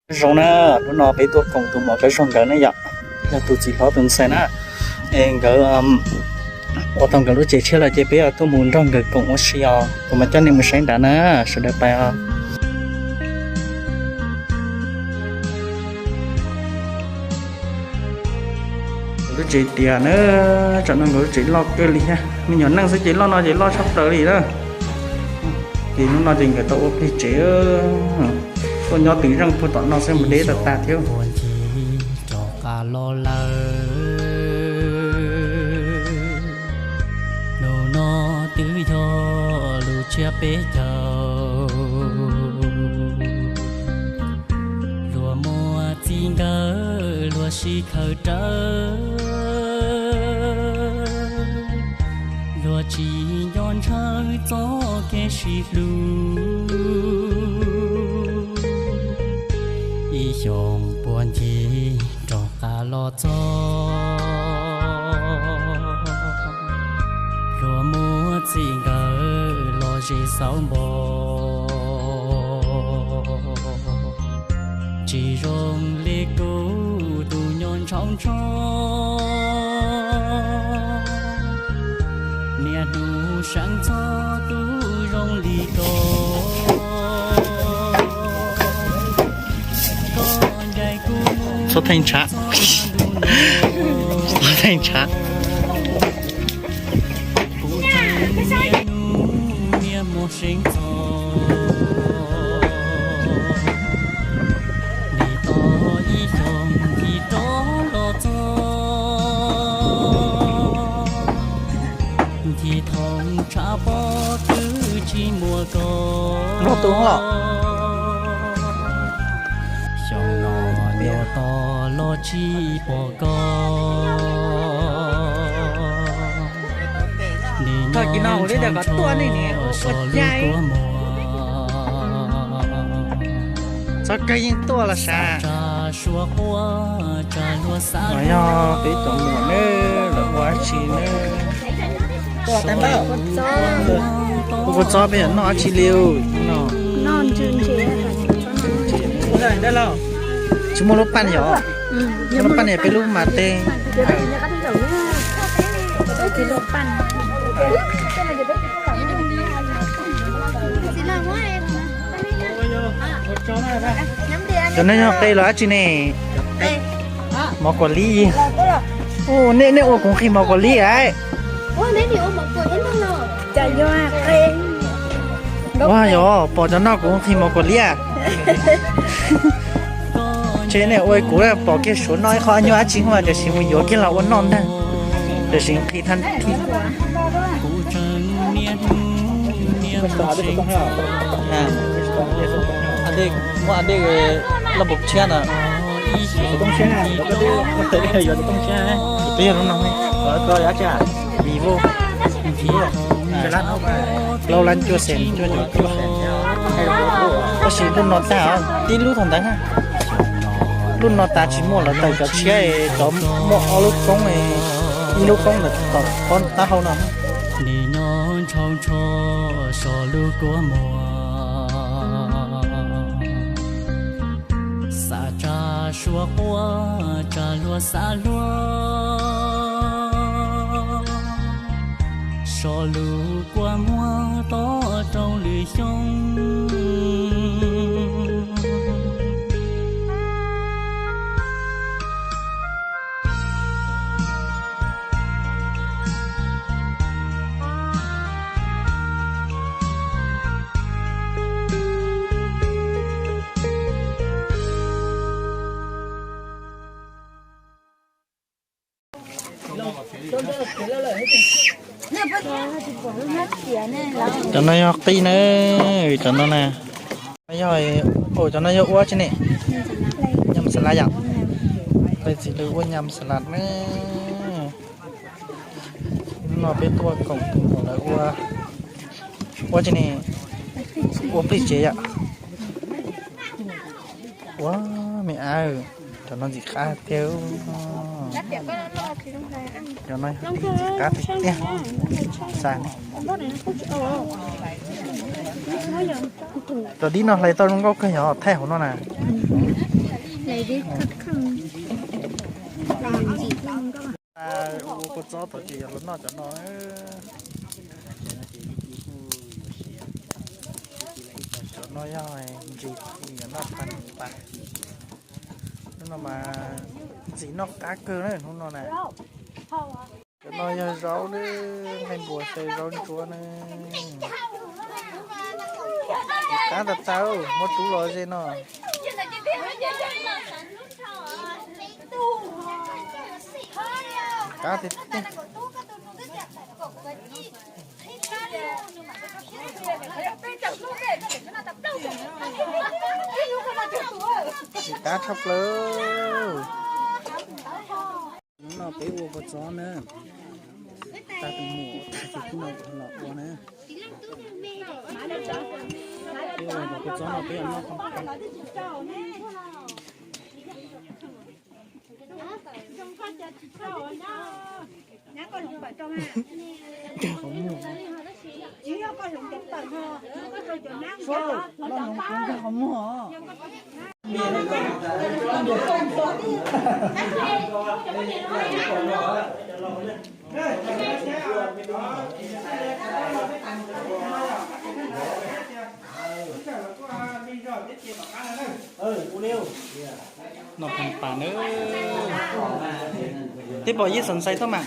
Zoo na, hnub no peb tuaj koom tus muam Kab Zog nkawd ne yom, yog tus txiv hlob tus ntxhais na. Es nkawd ua tau nkawd lub tsev tshiab lawm ces peb tuaj mus nrog nkawd koom ua si os. Kuv mam coj nej mus saib nrad na, sawv daws pais os. Lub tsev tiag na, tsam no nkawd lub tsev loj kawg li thiab. Me nyuam neej xwb ces loj no ces loj tshaj plaws li na. Ces hnub no ces nkawd tau ua plig tsev, tuaj nyob twv zeej puag tom no xwb mas deb tag tag thiab. Rov qab los lawm, hnub no twb yog lub tsiab peb caug. Luag muaj txij nkawm luag sib khaws rawv, luag tsis nco ntshaw txoj kev sib hlub. Ib xyoos puag ncig rov qab los txog, luag muaj txij nkawm los ze xauv npo. Tsis zoo li kuv tus nyuag ntshaus ntsho, niaj hnub seev txog tus zoo li ko. Txhob theej ntshav, txhob theej ntshav. Kuv tseem niaj hnub niaj hmo seev txog, nim no ib xyoos ncig rov los txog, ncig thoob tshav pob twb tsis muaj koj. Xyoo no nyob tos los tsis pom koj. Nim no ntshaus ntsho so lub kua muag, txhob kawg yeej tuaj los sav. Xav tsa suab quaj tsa luag xav, no yog peb cov muam ne, lawv ua dab tsi ne? Kuv txob peb yam noj dab tsi li no? Tsis muaj lub paj yom? Muaj lub paj ne peb lub mas teb. Cov no yog qe los dab tsi ne? Mov kuam lib. Nej, nej ua kuv nqhis mov kuam lib a. Ua yog pom cov no kuv nqhis mov kuam lib a. Ces nej ua kuv pom kiag Suav noj ib qho nyuaj dab tsi mas tam sim mus yuav kiag los ua noj ntag. Tam sim nqhis thaj thij. Muab a dej loj npaum tshiab na. Peb yog lub no, Vivo, plaub lab cuaj xees cuaj caum cuaj. Tab sis lub no tag, tib lub thaum ntawd na. Lub no tas tsis muaj, lawv tawm cov tshiab, cov muaj ob lub koob, ib lub koob ntawm tom qab taub hau no. Nim no ntshaus ntsho so lub kua muag, xav tsa suab quaj tsa luag xav luag, so lub kua muag toj rau lwm xyoo. Cov no yog qij na, cov no na. Yog, cov no yog ua tsi ne? Nyam xas las yom. Peb txiv lws ua nyam xas las na. Hnub no peb tuaj koom tus muam lawv ua, ua tsi ne? Ua plig tsev yom. Ua me ab, cov no ntxim qab tiag. Cov no yog ntxim qab tiag tiag. Xas ne. Cov dib no hlais tau zoo nkauj kawg yog thaij hauv no na. Lawv dib khawb kheej. Ua kua txob tod ces yog los noj cov no. Cov no yog ntsis, yog noj pha pas. Hnub no mas ntxim noj qab kawg na hnub no na. Cov no yog zaub na, nqaij npua xyaw zaub ntsuab na. Qab tas tas, muab rub los ze no. Qab tiag tiag. Qab tshaj plaws. Hnub no peb ua kua txob na. Tag tus mus tag tus no los ua na. Peb ua kua txob no peb ua noj. Qhov muag. Qhov muag. Noj pha pas na. Twb pom yeej xav xais tuaj mas.